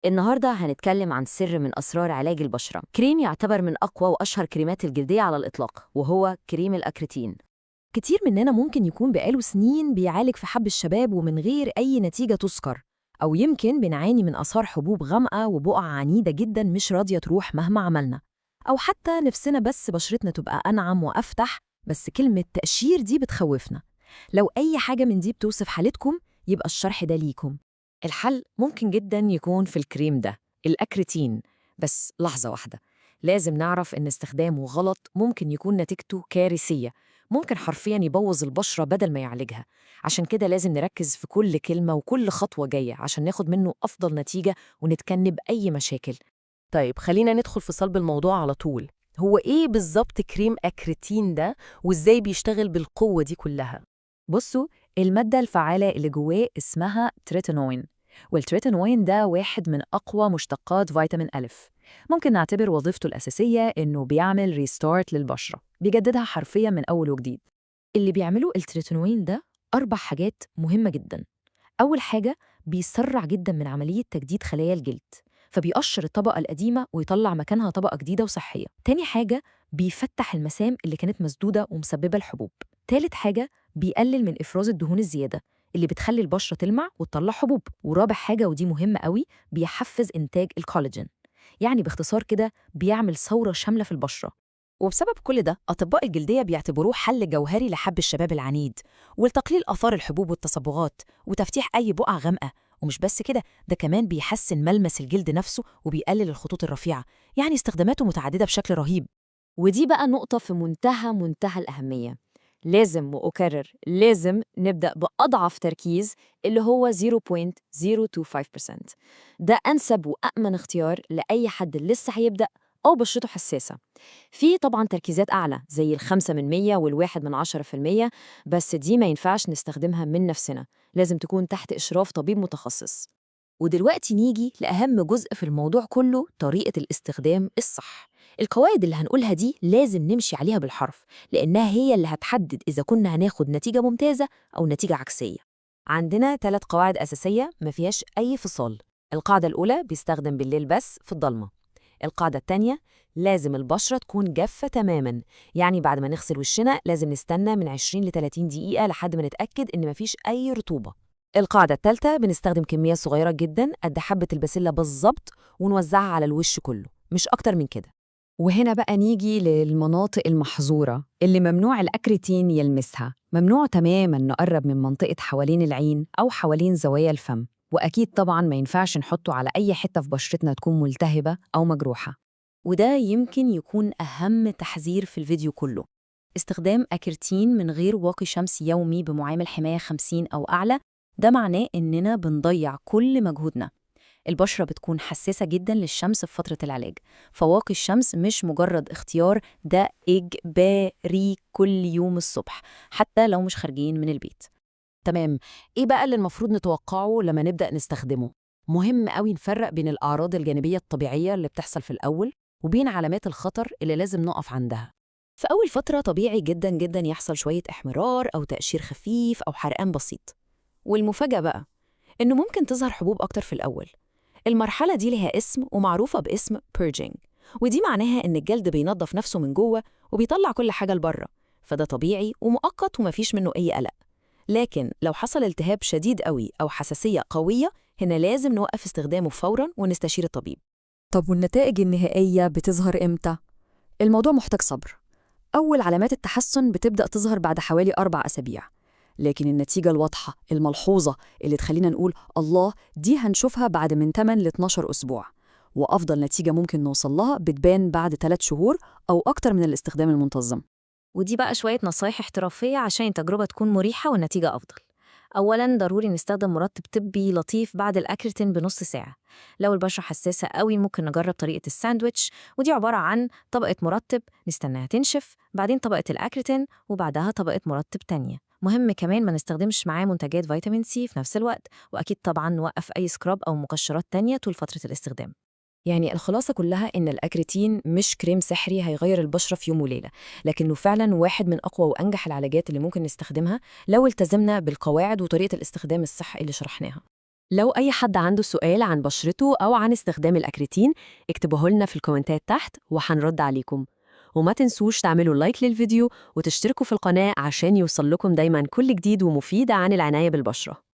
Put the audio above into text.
النهاردة هنتكلم عن سر من أسرار علاج البشرة، كريم يعتبر من أقوى وأشهر كريمات الجلدية على الإطلاق، وهو كريم الأكريتين. كتير مننا ممكن يكون بقاله سنين بيعالج في حب الشباب ومن غير أي نتيجة تذكر، أو يمكن بنعاني من آثار حبوب غامقة وبقع عنيدة جدا مش راضية تروح مهما عملنا، أو حتى نفسنا بس بشرتنا تبقى أنعم وأفتح، بس كلمة تقشير دي بتخوفنا. لو أي حاجة من دي بتوصف حالتكم يبقى الشرح ده ليكم. الحل ممكن جدا يكون في الكريم ده، الأكريتين. بس لحظة واحدة، لازم نعرف إن استخدامه غلط ممكن يكون نتيجته كارثية، ممكن حرفيا يبوظ البشرة بدل ما يعالجها. عشان كده لازم نركز في كل كلمة وكل خطوة جاية عشان ناخد منه أفضل نتيجة ونتجنب أي مشاكل. طيب خلينا ندخل في صلب الموضوع على طول. هو إيه بالظبط كريم أكريتين ده وإزاي بيشتغل بالقوة دي كلها؟ بصوا، المادة الفعالة اللي جواه اسمها تريتينوين، والتريتينوين ده واحد من أقوى مشتقات فيتامين ألف. ممكن نعتبر وظيفته الأساسية إنه بيعمل restart للبشرة، بيجددها حرفياً من أول وجديد. اللي بيعمله التريتينوين ده 4 حاجات مهمة جدا. أول حاجة، بيسرع جدا من عملية تجديد خلايا الجلد، فبيقشر الطبقة القديمة ويطلع مكانها طبقة جديدة وصحية. تاني حاجة، بيفتح المسام اللي كانت مسدودة ومسببة الحبوب. تالت حاجة، بيقلل من إفراز الدهون الزيادة اللي بتخلي البشرة تلمع وتطلع حبوب. ورابع حاجة، ودي مهمة قوي، بيحفز إنتاج الكولاجين. يعني باختصار كده بيعمل ثورة شاملة في البشرة. وبسبب كل ده أطباء الجلدية بيعتبروه حل جوهري لحب الشباب العنيد، ولتقليل آثار الحبوب والتصبغات، وتفتيح أي بقع غامقة. ومش بس كده، ده كمان بيحسن ملمس الجلد نفسه وبيقلل الخطوط الرفيعة. يعني استخداماته متعددة بشكل رهيب. ودي بقى نقطة في منتهى الأهمية. لازم، وأكرر، لازم نبدأ بأضعف تركيز اللي هو 0.025%. ده أنسب وأأمن اختيار لأي حد لسه هيبدأ أو بشرته حساسة. في طبعا تركيزات أعلى زي 5% و0.1%، بس دي ما ينفعش نستخدمها من نفسنا، لازم تكون تحت إشراف طبيب متخصص. ودلوقتي نيجي لأهم جزء في الموضوع كله، طريقة الاستخدام الصح. القواعد اللي هنقولها دي لازم نمشي عليها بالحرف، لأنها هي اللي هتحدد إذا كنا هناخد نتيجة ممتازة أو نتيجة عكسية. عندنا 3 قواعد أساسية ما فيهاش أي فصال. القاعدة الأولى، بيستخدم بالليل بس في الضلمة. القاعدة الثانية، لازم البشرة تكون جافة تماماً، يعني بعد ما نغسل وشنا لازم نستنى من 20 ل 30 دقيقة لحد ما نتأكد إن مفيش أي رطوبة. القاعدة الثالثة، بنستخدم كمية صغيرة جداً قد حبة البسلة بالظبط ونوزعها على الوش كله، مش أكتر من كده. وهنا بقى نيجي للمناطق المحظورة اللي ممنوع الأكريتين يلمسها. ممنوع تماماً نقرب من منطقة حوالين العين أو حوالين زوايا الفم، وأكيد طبعاً ما ينفعش نحطه على أي حتة في بشرتنا تكون ملتهبة أو مجروحة. وده يمكن يكون أهم تحذير في الفيديو كله. استخدام أكريتين من غير واقي شمس يومي بمعامل حماية 50 أو أعلى، ده معناه إننا بنضيع كل مجهودنا. البشرة بتكون حساسة جدا للشمس في فترة العلاج، فواقي الشمس مش مجرد اختيار، ده إجباري كل يوم الصبح حتى لو مش خارجين من البيت. تمام، إيه بقى اللي المفروض نتوقعه لما نبدأ نستخدمه؟ مهم قوي نفرق بين الأعراض الجانبية الطبيعية اللي بتحصل في الأول وبين علامات الخطر اللي لازم نقف عندها. في أول فترة طبيعي جدا جدا يحصل شوية احمرار أو تقشير خفيف أو حرقان بسيط. والمفاجأة بقى إنه ممكن تظهر حبوب أكتر في الأول. المرحلة دي لها اسم ومعروفة باسم purging، ودي معناها إن الجلد بينظف نفسه من جوه وبيطلع كل حاجة لبره، فده طبيعي ومؤقت ومفيش منه أي قلق. لكن لو حصل التهاب شديد قوي أو حساسية قوية، هنا لازم نوقف استخدامه فوراً ونستشير الطبيب. طب والنتائج النهائية بتظهر إمتى؟ الموضوع محتاج صبر. أول علامات التحسن بتبدأ تظهر بعد حوالي 4 أسابيع، لكن النتيجة الواضحة الملحوظة اللي تخلينا نقول الله دي هنشوفها بعد من 8 ل 12 أسبوع، وأفضل نتيجة ممكن نوصل لها بتبان بعد 3 شهور أو أكتر من الاستخدام المنتظم. ودي بقى شوية نصايح احترافية عشان التجربة تكون مريحة والنتيجة أفضل. أولاً، ضروري نستخدم مرطب طبي لطيف بعد الأكريتين بنص ساعة. لو البشرة حساسة قوي ممكن نجرب طريقة الساندويتش، ودي عبارة عن طبقة مرطب نستناها تنشف، بعدين طبقة الأكريتين، وبعدها طبقة مرطب تانية. مهم كمان ما نستخدمش معاه منتجات فيتامين سي في نفس الوقت، وأكيد طبعاً نوقف أي scrub أو مقشرات تانية طول فترة الاستخدام. يعني الخلاصة كلها إن الأكريتين مش كريم سحري هيغير البشرة في يوم وليلة، لكنه فعلاً واحد من أقوى وأنجح العلاجات اللي ممكن نستخدمها لو التزمنا بالقواعد وطريقة الاستخدام الصح اللي شرحناها. لو أي حد عنده سؤال عن بشرته أو عن استخدام الأكريتين اكتبوه لنا في الكومنتات تحت وهنرد عليكم. وما تنسوش تعملوا like للفيديو وتشتركوا في القناة عشان يوصل لكم دايما كل جديد ومفيد عن العناية بالبشرة.